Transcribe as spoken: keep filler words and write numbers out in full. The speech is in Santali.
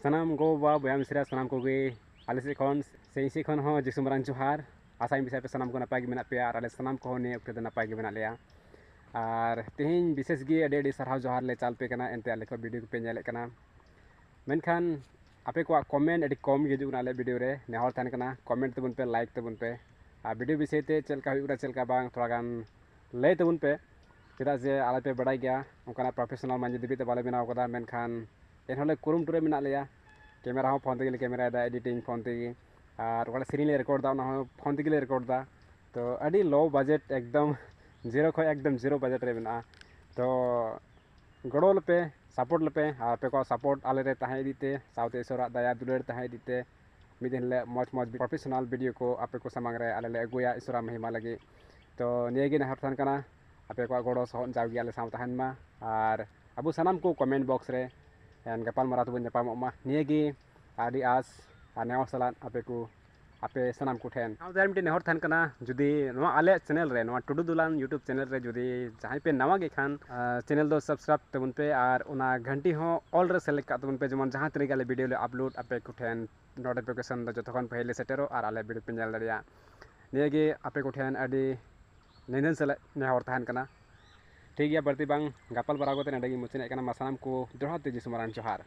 ᱥᱟᱱᱟᱢ ᱜᱚ ᱵᱟᱵᱟ, ᱵᱚᱭᱦᱟ ᱢᱤᱥᱨᱟ, ᱥᱟᱱᱟᱢ ᱠᱚᱜᱮ ᱟᱞᱮ ᱥᱮᱫ ᱠᱷᱚᱱ ᱥᱮ ᱤᱧ ᱥᱮᱫ ᱠᱷᱚᱱ ᱦᱚᱸ ᱡᱤᱥᱩ ᱢᱟᱨᱟᱝ ᱡᱚᱦᱟᱨ᱾ ᱟᱥᱟᱧ ᱵᱤᱥᱟᱭ ᱯᱮ ᱥᱟᱱᱟᱢ ᱠᱚ ᱱᱟᱯᱟᱭ ᱜᱮ ᱢᱮᱱᱟᱜ ᱯᱮᱭᱟ ᱟᱨ ᱟᱞᱮ ᱥᱟᱱᱟᱢ ᱠᱚᱦᱚᱸ ᱱᱤᱭᱟᱹ ᱚᱠᱛᱮ ᱫᱚ ᱱᱟᱯᱟᱭ ᱜᱮ ᱢᱮᱱᱟᱜ ᱞᱮᱭᱟ᱾ ᱟᱨ ᱛᱮᱦᱮᱧ ᱵᱤᱥᱮᱥ ᱜᱮ ᱟᱹᱰᱤ ᱟᱹᱰᱤ ᱥᱟᱨᱦᱟᱣ ᱡᱚᱦᱟᱨ ᱞᱮ ᱪᱟᱞ ᱯᱮ ᱠᱟᱱᱟ, ᱮᱱᱛᱮ ᱟᱞᱮ ᱠᱚ ᱵᱷᱤᱰᱤᱭᱳ ᱠᱚᱯᱮ ᱧᱮᱞᱮᱫ ᱠᱟᱱᱟ᱾ ᱢᱮᱱᱠᱷᱟᱱ ᱟᱯᱮ ᱠᱚᱣᱟᱜ ᱠᱚᱢᱮᱱᱴ ᱟᱹᱰᱤ ᱠᱚᱢ ᱜᱮ ᱦᱤᱡᱩᱜ ᱠᱟᱱᱟ ᱟᱞᱮ ᱵᱷᱤᱰᱤᱭᱳ ᱨᱮ᱾ ᱱᱮᱦᱚᱨ ᱛᱟᱦᱮᱱ ᱠᱟᱱᱟ, ᱠᱚᱢᱮᱱᱴ ᱛᱟᱵᱚᱱ ᱯᱮ, ᱞᱟᱭᱤᱠ ᱛᱟᱵᱚᱱ ᱯᱮ᱾ ᱟᱨ ᱵᱷᱤᱰᱤᱭᱳ ᱵᱤᱥᱚᱭ ᱛᱮ ᱪᱮᱫ ᱞᱮᱠᱟ ᱦᱩᱭᱩᱜ ᱠᱟᱱᱟ, ᱪᱮᱫ ᱞᱮᱠᱟ ᱵᱟᱝ, ᱛᱷᱚᱲᱟ ᱜᱟᱱ ᱞᱟᱹᱭ ᱛᱟᱵᱚᱱ ᱯᱮ᱾ ᱪᱮᱫᱟᱜ ᱡᱮ ᱟᱞᱮ ᱯᱮ ᱵᱟᱲᱟᱭ ᱜᱮᱭᱟ, ᱚᱱᱠᱟᱱᱟᱜ ᱯᱨᱚᱯᱷᱮᱥᱚᱱᱟᱞ ᱢᱟᱹᱡᱷᱤ ᱫᱷᱟᱹᱵᱤᱡ ᱛᱮ ᱵᱟᱞᱮ ᱵᱮᱱᱟᱣ ᱠᱟᱫᱟ, ᱢᱮᱱᱠᱷᱟᱱ ᱮᱱᱦᱚᱸ ᱞᱮ ᱠᱩᱨᱩᱢᱩᱴᱩ ᱨᱮ ᱢᱮᱱᱟᱜ ᱞᱮᱭᱟ᱾ ᱠᱮᱢᱮᱨᱟ ᱦᱚᱸ ᱯᱷᱳᱱ ᱛᱮᱜᱮ ᱞᱮ ᱠᱮᱢᱮᱨᱟᱭᱮᱫᱟ, ᱮᱰᱤᱴᱤᱝ ᱯᱷᱳᱱ ᱛᱮᱜᱮ, ᱟᱨ ᱚᱠᱟᱴᱟᱜ ᱥᱮᱨᱮᱧ ᱞᱮ ᱨᱮᱠᱚᱨᱰ ᱮᱫᱟ, ᱚᱱᱟ ᱦᱚᱸ ᱯᱷᱳᱱ ᱛᱮᱜᱮ ᱞᱮ ᱨᱮᱠᱚᱨᱰ ᱮᱫᱟ᱾ ᱛᱚ ᱟᱹᱰᱤ ᱞᱳ ᱵᱟᱡᱮᱴ, ᱮᱠᱫᱚᱢ ᱡᱤᱨᱳ ᱠᱷᱚᱱ ᱮᱠᱫᱚᱢ ᱡᱤᱨᱳ ᱵᱟᱡᱮᱴ ᱨᱮ ᱢᱮᱱᱟᱜᱼᱟ᱾ ᱛᱚ ᱜᱚᱲᱚ ᱞᱮᱯᱮ, ᱥᱟᱯᱳᱨᱴ ᱞᱮᱯᱮ, ᱟᱨ ᱟᱯᱮ ᱠᱚᱣᱟᱜ ᱥᱟᱯᱳᱨᱴ ᱟᱞᱮ ᱨᱮ ᱛᱟᱦᱮᱸ ᱤᱫᱤᱜ ᱛᱮ, ᱥᱟᱶᱛᱮ ᱤᱥᱚᱨᱟᱜ ᱫᱟᱭᱟ ᱫᱩᱞᱟᱹᱲ ᱛᱟᱦᱮᱸ ᱤᱫᱤᱜ ᱛᱮ, ᱢᱤᱫ ᱫᱤᱱ ᱦᱤᱞᱳᱜ ᱢᱚᱡᱽ ᱢᱚᱡᱽ ᱯᱨᱚᱯᱷᱮᱥᱚᱱᱟᱞ ᱵᱷᱤᱰᱤᱭᱳ ᱠᱚ ᱟᱯᱮ ᱠᱚ ᱥᱟᱢᱟᱝ ᱨᱮ ᱟᱞᱮ ᱞᱮ ᱟᱹᱜᱩᱭᱟ ᱤᱥᱚᱨᱟᱜ ᱢᱚᱦᱤᱢᱟ ᱞᱟᱹᱜᱤᱫ᱾ ᱛᱚ ᱱᱤᱭᱟᱹ ᱜᱮ ᱱᱮᱦᱚᱨ ᱛᱟᱦᱮᱱ ᱠᱟᱱᱟ, ᱟᱯᱮ ᱠᱚᱣᱟᱜ ᱜᱚᱲᱚ ᱥᱚᱦᱚᱫ ᱡᱟᱣᱜᱮ ᱟᱞᱮ ᱥᱟᱶ ᱛᱟᱦᱮᱱ ᱢᱟ, ᱟᱨ ᱟᱵᱚ ᱥᱟᱱᱟᱢ ᱠᱚ ᱠᱚᱢᱮᱱᱴ ᱵᱚᱠᱥ ᱨᱮ ᱜᱟᱯᱟᱞ ᱢᱟᱨᱟᱣ ᱛᱮᱵᱚᱱ ᱧᱟᱯᱟᱢᱚᱜ ᱢᱟ᱾ ᱱᱤᱭᱟᱹ ᱜᱮ ᱟᱹᱰᱤ ᱟᱥ ᱟᱨ ᱱᱮᱦᱚᱨ ᱥᱟᱞᱟᱜ ᱟᱯᱮ ᱠᱚ, ᱟᱯᱮ ᱥᱟᱱᱟᱢ ᱠᱚᱴᱷᱮᱱ᱾ ᱥᱟᱶᱛᱮ ᱟᱨ ᱢᱤᱫᱴᱮᱱ ᱱᱮᱦᱚᱨ ᱛᱟᱦᱮᱱ ᱠᱟᱱᱟ, ᱡᱩᱫᱤ ᱱᱚᱣᱟ ᱟᱞᱮᱭᱟᱜ ᱪᱮᱱᱮᱞ ᱨᱮ, ᱱᱚᱣᱟ ᱴᱩᱰᱩ ᱫᱩᱞᱟᱱ ᱭᱩᱴᱩᱵᱽ ᱪᱮᱱᱮᱞ ᱨᱮ ᱡᱩᱫᱤ ᱡᱟᱦᱟᱸᱭ ᱯᱮ ᱱᱟᱣᱟ ᱜᱮ ᱠᱷᱟᱱ, ᱟᱨ ᱪᱮᱱᱮᱞ ᱫᱚ ᱥᱟᱵᱥᱠᱨᱟᱭᱤᱵᱽ ᱛᱟᱵᱚᱱ ᱯᱮ ᱟᱨ ᱚᱱᱟ ᱜᱷᱟᱱᱴᱤ ᱦᱚᱸ ᱚᱞ ᱨᱮ ᱥᱮᱞᱮᱠᱴ ᱠᱟᱜ ᱛᱟᱵᱚᱱ ᱯᱮ, ᱡᱮᱢᱚᱱ ᱡᱟᱦᱟᱸ ᱛᱤᱱᱟᱹᱜ ᱜᱮ ᱟᱞᱮ ᱵᱷᱤᱰᱤᱭᱳ ᱞᱮ ᱟᱯᱞᱳᱰ, ᱟᱯᱮ ᱠᱚᱴᱷᱮᱱ ᱱᱳᱴᱤᱯᱷᱤᱠᱮᱥᱚᱱ ᱫᱚ ᱡᱚᱛᱚ ᱠᱷᱚᱱ ᱯᱟᱹᱦᱤᱞ ᱞᱮ ᱥᱮᱴᱮᱨᱚᱜ ᱟᱨ ᱟᱞᱮ ᱵᱷᱤᱰᱤᱭᱳ ᱯᱮ ᱧᱮᱞ ᱫᱟᱲᱮᱭᱟᱜᱼᱟ᱾ ᱱᱤᱭᱟᱹ ᱜᱮ ᱟᱯᱮ ᱠᱚᱴᱷᱮᱱ ᱟᱹᱰᱤ ᱱᱤᱫᱷᱟᱹᱱ ᱥᱮᱞᱮᱫ ᱱᱮᱦᱚᱨ ᱛᱟᱦᱮᱱ ᱠᱟᱱᱟ᱾ ᱴᱷᱤᱠ ᱜᱮᱭᱟ, ᱵᱟᱹᱲᱛᱤ ᱵᱟᱝ ᱜᱟᱯᱟᱞ ᱢᱟᱨᱟᱣ ᱠᱟᱛᱮ ᱱᱚᱸᱰᱮ ᱜᱮᱧ ᱢᱩᱪᱟᱹᱫ ᱮᱫ ᱠᱟᱱᱟ᱾ ᱢᱟ ᱥᱟᱱᱟᱢ ᱠᱚ ᱡᱚᱦᱟᱨ ᱛᱮ ᱡᱤᱥᱩ ᱢᱟᱨᱟᱝ ᱡᱚᱦᱟᱨ᱾